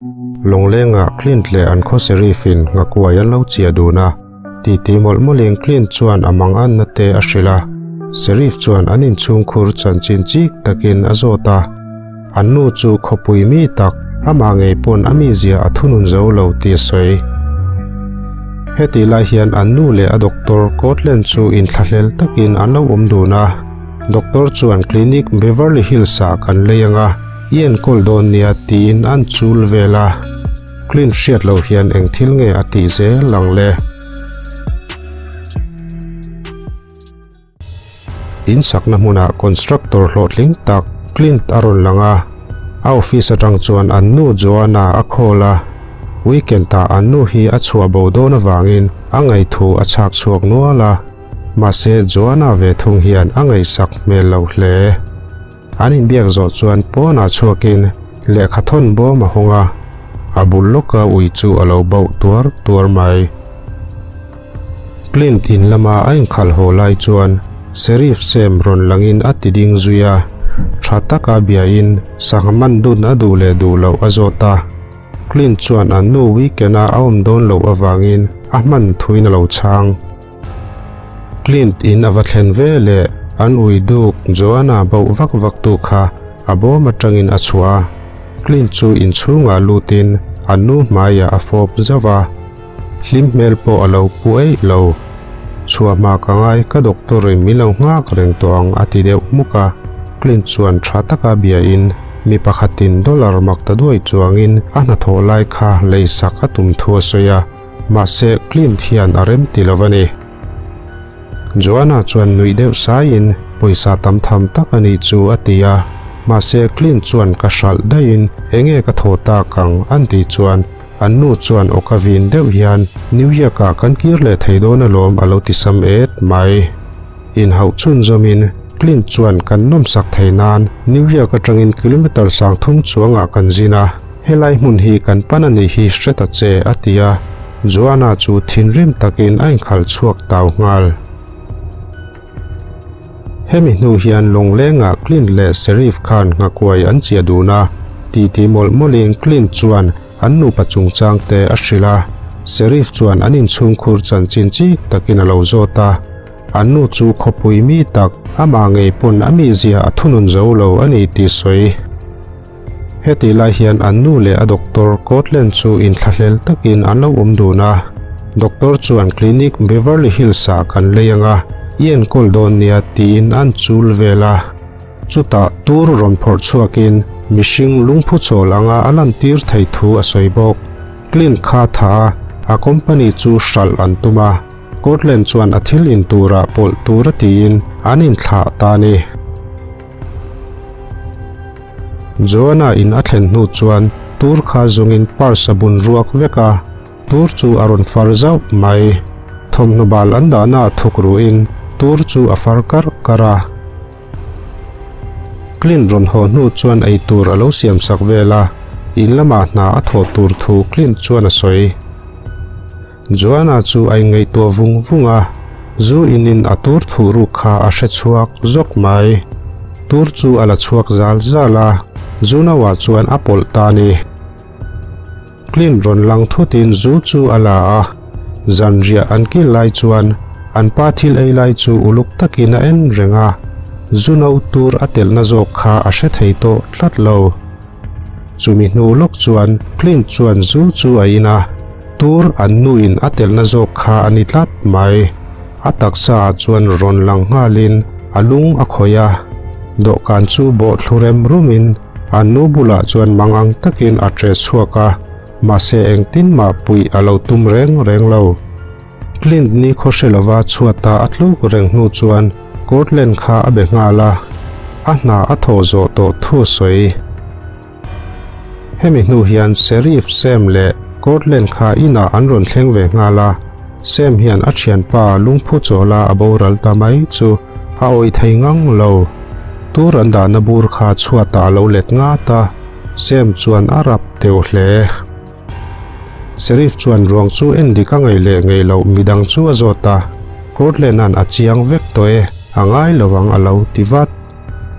Lawnglenga Clint leh an khaw Sheriff-in nghakuai an lo chiah dun a, titi mawlh mawlhin Clint chuan a manganna te a hrilh a. Sheriff chuan an inchhungkhur chanchin chik takin a zawt a. An nu chu khawpui mi tak, amah ngei pawn a mizia a thunun zo lo tih a sawi. Hetih lai hian an nu leh a doctor Cortland chu inthlahlel takin an lo awm dun a. Doctor chuan Clinic Beverly Hills ah kan lei ang a, i enkawl dawn nia tiin an chul vel a. Clint hriat loh hian eng thil nge a tih zel ang le? In sakna hmunah constructor hlawhtling tak Clint a rawn lang a, a office atang chuan an nu Joanna a call a, weekend ah an nu hi a chhuah bo dawn avangin a ngaithu a chhak chhuak nual a, mahse Joanna ve thung hian a ngaihsak hmel lo hle. An inbiak zawh chuan pawnah chhuakin lehkha thawn bawm a hawng a, a bul lawka ui chu a lo bauh tuar tuar mai. Clint in lama a inkhalh haw lai chuan Sheriff Sam rawn langin a ti ding zui a, tha taka biain sangha man dun a duh leh duh loh a zawt a. Clint chuan an nu weekend-a a awm dawn loh avangin a hman thuin a lo chhang. Clint in a va thlen ve leh an ui duk Joanna bauh vak vak tu kha a bawm atangin a chhuah a, Clint chu inchhungah lutin an nu hmaiah a fawp zauh a, hlim hmel pawh a lo pu eih lo. Chhuah hma ka ngai ka doctor in min lo nghak reng tawh ang a ti deuh hmuk a, Clint chuan tha taka biain mi pakhatin dollar mak ta duai chuangin a hnathawh lai kha leisak a tum thu a sawi a. Mahse, Clint hian a rem ti lo a ni. Joanna chuan nuih deuh saiin, Pawisa tam tham tak a nih chu a ti a. Mahse, Clint chuan ka hralh daihin enge ka thaw tak ang an tih chuan an nu chuan awka vin deuh hian New York-ah kan kir leh thei dawn alawm a lo ti sam et mai. Inhauh chhunzawmin Clint chuan kan nawmsak thei nan New York atangin kilometer 3000 chuangah kan zin a. Helai hmun hi kan pan a nih hi hre ta che, a ti a. Joanna chu thinrim takin a inkhalh chhuak tau nghal. Hemi hnu hian lawnglengah Clint leh Sheriff khan nghakuai an chiah dun a, titi mawlh mawlhin Clint chuan an nupa chungchang te a hrilh a. Sheriff chuan an inchhungkhur chanchin chik takin a lo zawt a. An nu chu khawpui mi tak, amah ngei pawn a mizia a thunun zo lo a ni tih sawi. Hetih lai hian an nu leh a doctor Cortland chu inthlahlel takin an lo awm dun a. Doctor chuan clinic Beverly Hills ah kan lei ang a, i enkawl dawn nia tiin an chul vel a. Chutah tur rawn phawrh chhuakin mihring lungphu chawl anga a lantir thei thu a sawi bawk. Clint kha tha a, a company chu hralh an tum a. Cortland chuan a thil in turah pawlh tur a tiin an inthlah ta a ni. Joanna in a thlen hnu chuan tur kha zawngin purse a bun ruak vek a, tur chu a rawn far zauh mai. Thawmhnaw bal an dahna ah thuk ruhin tur chu a far karh karh a. Clint rawn haw hnu chuan ei tur a lo siam sak vel a, in lamah hna a thawh tur thu Clint chuan a sawi. Joanna chu a inngaihtuah vung vung a, zu inin a tur thuh ruk kha a hre chhuak zawk mai. Tur chu a la chhuak zal zal a, zu nauah chuan a pawlh ta a ni. Clint rawn lang thutin zu chu a la a, zanriah an kil lai chuan an pa thil ei lai chu uluk takin a en reng a, zu no tur a telhna zawk kha a hre thei tawh tlat lo. Chumi hnu lawk chuan Clint chuan zu chu a in a, tur an nuin a telhna zawk kha a ni tlat mai. A taksa ah chuan rawn lang nghalin a lung a khawih a, dawhkan chu bawh thlu rem rumin an nu bulah chuan mang ang takin a tre chhuak a, mahse engtin mah puih a lo tum reng reng lo. Clint ni khaw hre lova chhuata a tluk reng hnu chuan Cortland kha a be nghal a, a hna a thawh zawh tawh thu a sawi. Hemi hnu hian Sheriff Sam leh Cortland kha inah an rawn thleng ve nghal a, Sam hian a thianpa lungphu chawla a boral ta mai chu a awih thei ngang lo. Tur an dahna bur kha chhuatah a lo let ngat a, Sam chuan a rap deuh hle. Sheriff chuan ruang chu en dik a ngaih leh ngaih loh midang chu a zawt a, Cortland-a'n a chiang vek tawh e, a ngai lo ang a lo ti vat.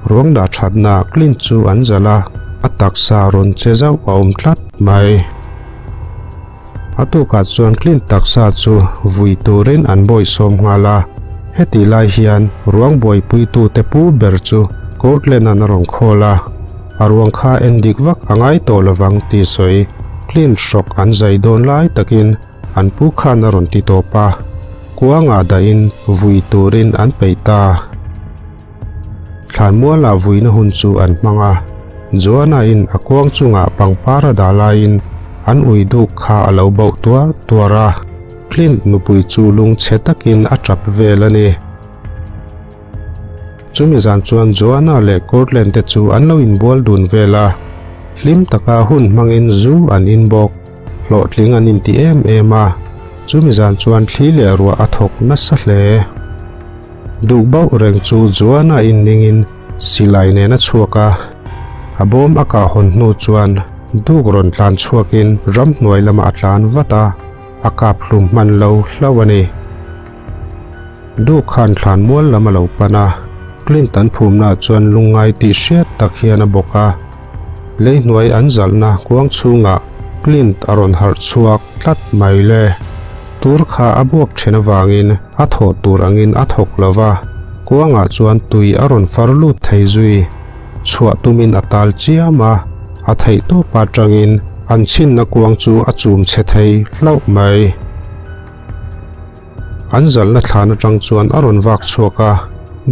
Ruang dah thatna Clint chu an zalh a, A taksa rawn che zauh a awm tlat mai. A tukah chuan Clint taksa chu vui turin an bawihsawm nghal a, hetih lai hian ruang buaipuitute pu ber chu Cortland-a'n a rawn call a, a ruang kha en dik vak a ngai tawh lovang tih sawi Clint hrawk an zai dawn lai takin an pu khan a rawn ti tawp a, kuangah dahin vui turin an peih ta. Thlanmualah vuina hun chu an hmang a, Joanna-in a kuang chungah pangpar a dah laiin an ui duk kha a lo bauh tuar tuar a, Clint nupui chu lungchhe takin a tap vel a ni. Chumi zan chuan Joanna leh Cortland te chu an lo inbual dun vel a, hlim taka hun hmangin zu an in bawk. Hlawhtling an inti em em a, chumi zan chuan thli leh ruah a thawk nasa hle. Duh bauh reng chu Joanna in ningin silai nen a chhuak a, a bawm a kah hawn hnu chuan duk rawn tlan chhuakin ramhnuai lamah a tlan vat a, a kap hlum hman lo hlauh a ni. Duk khan thlan mual lam a lo pan a, Clint an phumnaah chuan lungngai tih hriat tak hian a bawk a, leihnuai an zalhna kuang chhungah Clint a rawn harh chhuak tlat mai le. Tur kha a buak then avangin a thawh tur angin a thawk lo va, kuangah chuan tui a rawn far lut thei zui. Chhuah tumin a tal chiam a, a theih tawp atangin an chhinna kuang chu a chum chhe thei hlauh mai. An zalhna thlan atang chuan a rawn vak chhuak a,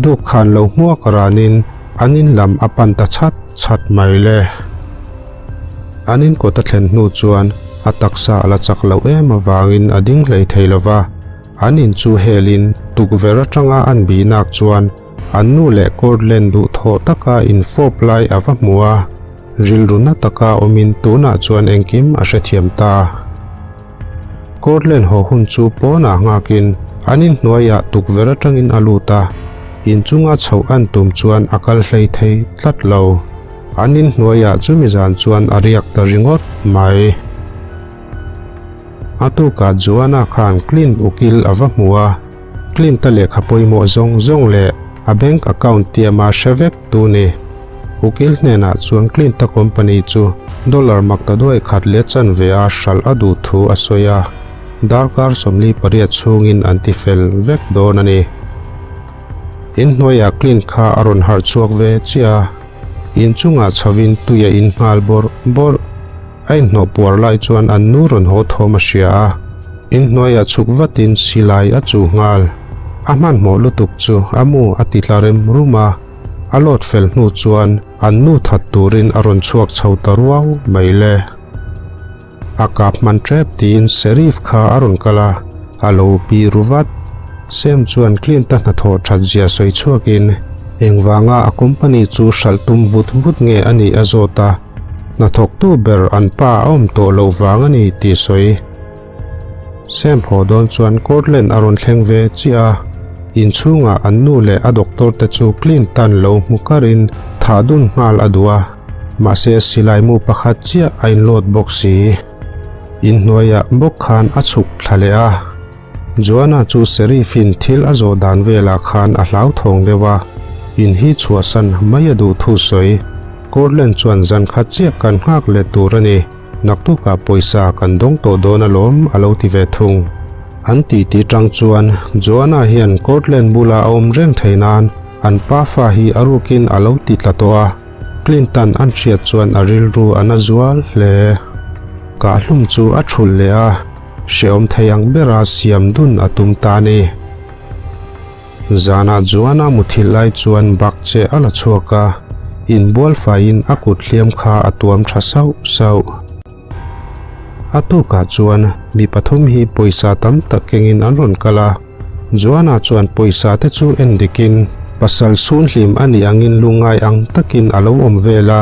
duk khan lo hmuak ranin an in lam a pan ta chhat chhat mai le. An in kawt a thlen hnu chuan a taksa a la chak loh em avangin a ding hlei thei lo va, an in chu helin tukverh atanga an bihnak chuan an nu leh Cortland duhthawh taka infawp lai a va hmu a, rilru na taka awmin tunah chuan engkim a hrethiam ta. Cortland haw hun chu pawnah nghakin an inhnuaiah tukverh atangin a lut a, inchunga chhoh an tum chuan a kal hlei thei tlat lo. An inhnuaiah chumi zan chuan a riak ta ringawt mai. A tukah Joanna khan Clint ukil a va hmu a, Clint-a lehkha pawimawh zawng zawng leh a bank account tiama hre vek tu ni. Ukil hnenah chuan Clint-a company chu dollar makta duai khat leh chanve a hralh a duh thu a sawi a, darkar 48 chhungin an ti fel vek dawn a ni. Inhnuaiah Clint kha a rawn harh chhuak ve chiah a, inchungah chhovin tui a in nghal bawrh bawrh. A inhnawh puar lai chuan an nu rawn haw thawm a hria a, inhnuaiah chhuk vatin silai a chuh nghal. A hmanhmawh lutuk chu a mu a ti tla rem rum a, a lawt fel hnu chuan an nu that turin a rawn chhuak chho ta ruau mai le. A kap hman tep tiin Sheriff kha a rawn kal a, a lo pi ru vat. Sam chuan Clint-a hnathawh that zia sawi chhuakin engvanga a company chu hralh tum vut vut nge a nih a zawt a. Hnathawktu ber an pa a awm tawh loh vang a ni tih sawi. Sam haw dawn chuan Cortland a rawn thleng ve chiah a, inchhungah an nu leh a doctor te chu Clint-a'n lo hmu karin thah dun nghal a duh a, mahse silai mu pakhat chiah a inlawt bawk si. Inhnuaiah bawk khan a chhuk thla leh a. Joanna chu Sheriff-in thil a zawh dan velah khan a hlauthawng deuh a, in hi chhuahsan mai a duh thu sawi. Cortland chuan zan khat chiah kan nghak let tur a ni, naktukah pawisa kan dawng tawh dawn alawm a lo ti ve thung. An titi tang chuan Joanna hian Cortland bula a awm reng thei nan an pafa hi a rukin a lo ti tla tawh a, Clinton an hriat chuan a rilru a na zual hle. Kahhlum chu a thulh leh a. Hrehawm thei ang bera siam dun a tum ta ni. Zanah Joanna muthilh lai chuan bak che a la chhuak a, inbual faiin a kut hliam kha a tuam tha sauh sauh. A tukah chuan mi pathum hi pawisa tam tak kengin an rawn kal a, Joanna chuan pawisa te chu en dikin pasal sunhlim a nih angin lungngai ang takin a lo awm vel a.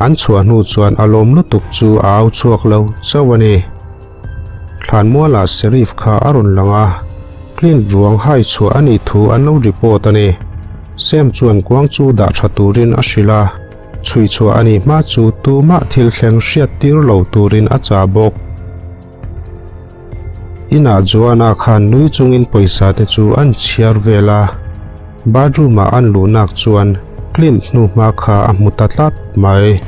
An chhuah hnu chuan a lawm lutuk chu a au chhuak lo chauh a ni. Thlanmualah Sheriff kha a rawn lang a, Clint ruang hai chhuah a nih thu an lo report a ni. Sam chuan kuang chu dah tha turin a hrilh a, chhui chhuah a nih hma chu tumah thil thleng hriat tir lo turin a chah bawk. Inah Joanna khan nui chungin pawisa te chu an chhiar vel a, bathroom-ah an luhnak chuan Clint hnuhma kha a hmu ta tlat mai.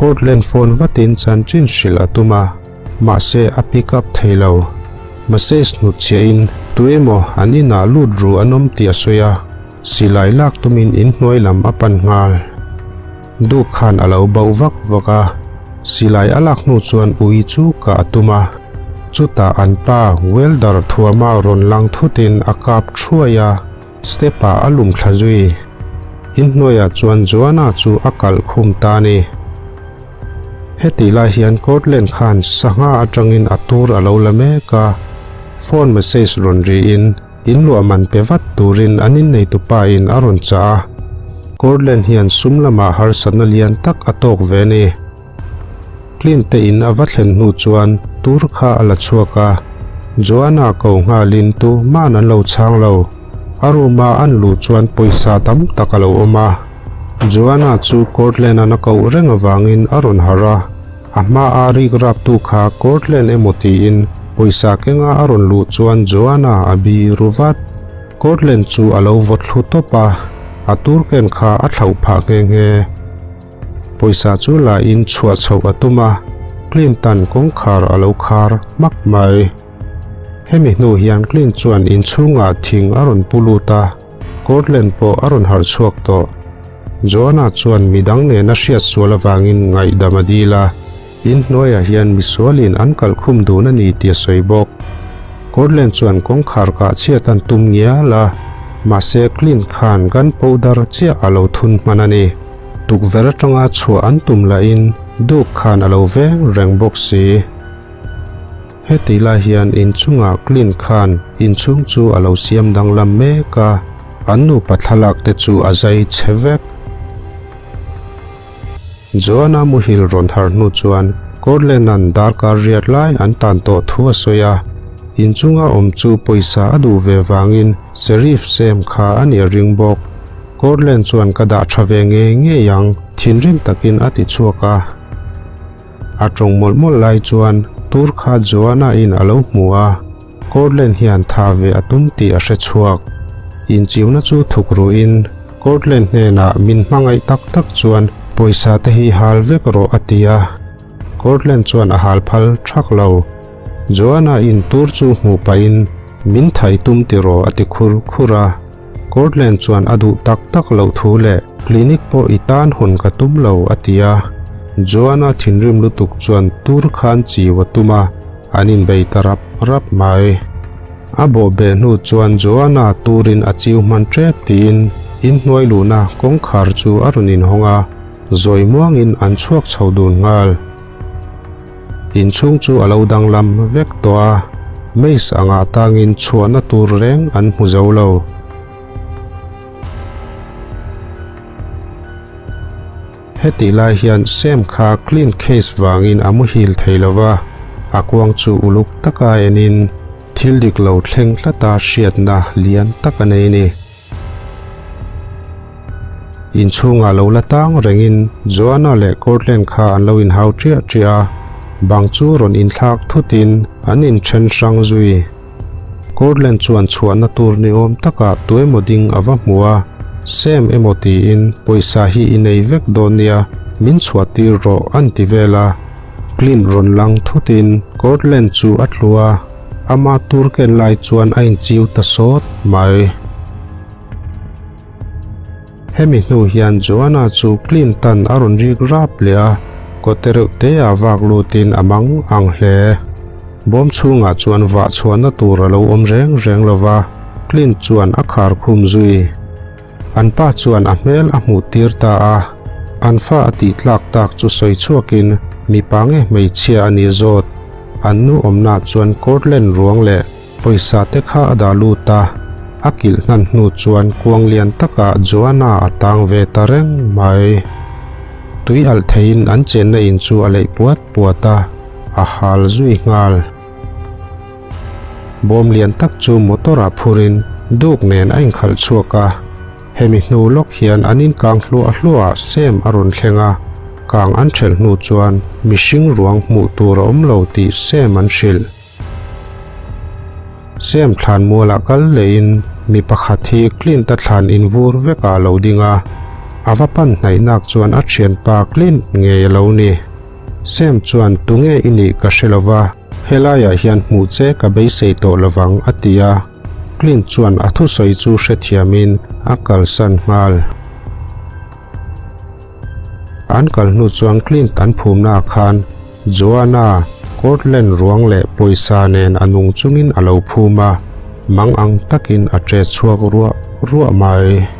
Cortland phone vatin chanchin hrilh a tum a, mahse a pick up thei lo. Message hnutchhiahin tuemaw an inah lut ru an awm tih a sawi a, silai lak tumin inhnuai lam a pan nghal. Duke khan a lo bauh vak vak a, silai a lak hnu chuan ui chu kah a tum a. Chutah an pa welder thuama rawn lang thutin a kap thuai a, step ah a lum thla zui. Inhnuaiah chuan Joanna chu a kalh khum ta a ni. Hetih lai hian Cortland khan sangha atangin a tur a lo la mek a, phone message rawn riin inluah man pe vat turin an inneitupa in a rawn chah a. Cortland hian sum lamah harsatna lian tak a tawk ve a ni. Clint te in a va thlen hnu chuan tur kha a la chhuak a, Joanna ko nghalin tu man an lo chhang lo. A room a an luh chuan pawisa tam tak a lo awm a. Joanna chu Cortland-a'n a koh reng avangin a rawn harh a, a hmaa rik raptu kha Cortland emaw tiin pawisa kenga a rawn luh chuan Joanna a bi ru vat. Cortland chu a lo vaw thlu tawp a, a tur ken kha a thlauh phah nghe nghe. Pawisa chu la in chhuah chhoh a tum a, Clint-a'n kawngkhar a lo khar hmak mai. Hemi hnu hian Clint chuan inchhungah thing a rawn pu lut a, Cortland pawh a rawn harh chhuak tawh. Joanna chuan midang nena hriat sual avangin ngaihdam a dil a, inhnuaiah hian misualin an kalhkhum dun a ni tih a sawi bawk. Cortland chuan kawngkhar kah chhiat an tum ngial a, mahse Clint khan gunpowder chiah a lo thun hman a ni. Tukverh atanga chhuah an tum lahin Duke khan a lo veng reng bawk si. Heti lai hian inchungah Clint khan inchhung chu a lo siam danglam mek a, an nupa thlalak te chu a zai chhe vek. Joanna muhil rawn har hnu chuan Cortland-a'n darkar riat lai an tan tawh thu a sawi a, inchunga awm chu pawisa a duh ve vangin Sheriff Sam kha a nih a ring bawk. Cortland chuan ka dah tha ve ngei ngei ang, thinrim takin a ti chhuak a. A tawng mawlh mawlh lai chuan tur kha Joanna in a lo hmu a, Cortland hian tha ve a tum tih a hre chhuak. Inchiuna chu thuk ruhin Cortland hnenah min hmangaih tak tak chuan pawisa te hi hal vek rawh a ti a, Cortland chuan a hal phal thak lo. Joanna in tur chu hmuh pahin min thai tum tiraw a ti khur khur a. Cortland chuan a duh tak tak loh thu leh clinic pawh i tan hawn ka tum lo a ti a. Joanna thinrim lutuk chuan tur khan chiu a tum a, an inbei ta rap rap mai. A bawh beh hnu chuan Joanna turin a chiu hman tep tiin inhnuai luhna kawngkhar chu a rawn inhawng a, zawi muangin an chhuak chho dun nghal. Inchhung chu a lo danglam vek tawh a, maze angah tangin chhuahna tur reng an hmu zo lo. Hetih lai hian Sam kha clean case vangin a muhil thei lo va, a kuang chu uluk taka enin thil dik lo thleng tlata hriatna lian tak a nei a ni. Inchhungah lo la tang rengin Joanna leh Cortland kha an lo inhau ṭiah ṭiah a, bang chu rawn inthlak thutin an inṭhen hrang zui. Cortland chuan chhuahna tur ni awm takah tuemaw ding a va hmu a, Sam emaw tiin pawisa hi i nei vek dawn nia, min chhuah tir rawh an ti vel a. Clint rawn lang thutin Cortland chu a tlu a. Ama tur ken lai chuan a inchiu ta sawt mai. Hemi hnu hian Joanna chu Clint-a'n a rawn rik rap leh a, kawte reuh te ah vak lutin a mang ang hle. Bawm chhungah chuan vah chhuahna tur a lo awm reng reng lo va, Clint chuan a khar khum zui. An pa chuan a hmel a hmuh tir ta a, an fa a tih tlak tak chu sawi chhuakin mipa nge hmeichhia a ni zawt. An nu awmna chuan Cortland ruang leh pawisa te kha a dah lut a, a kilh hnan hnu chuan kuang lian takah Joanna a tang ve ta reng mai. Tui alh theiin an chenna in chu a leih puat puat a, a hal zui nghal. Bawm lian tak chu motor ah phurin Duke nen a inkhalh chhuak a, hemi hnu lawk hian an inkang hluah hluah ah Sam a rawn thleng a, kang an thelh hnu chuan mihring ruang hmuh tur a awm lo tih Sam an hrilh. Sam thlan mualah kal lehin mi pakhat hi Clint-a thlan invur vekah a lo ding a. A va pan hnaih nak chuan a thianpa Clint ngei a lo ni. Sam chuan tunge i nih ka hre lova, helaiah hian hmuh che ka beisei tawh lovang a ti a. Clint chuan a thusawi chu hrethiamin a kalsan nghal. An kal hnu chuan Clint an phumnaah khan Joanna, Cortland ruang leh pawisa nen a nung chungin a lo phum a, mang ang takin a che chhuak ruah ruah mai.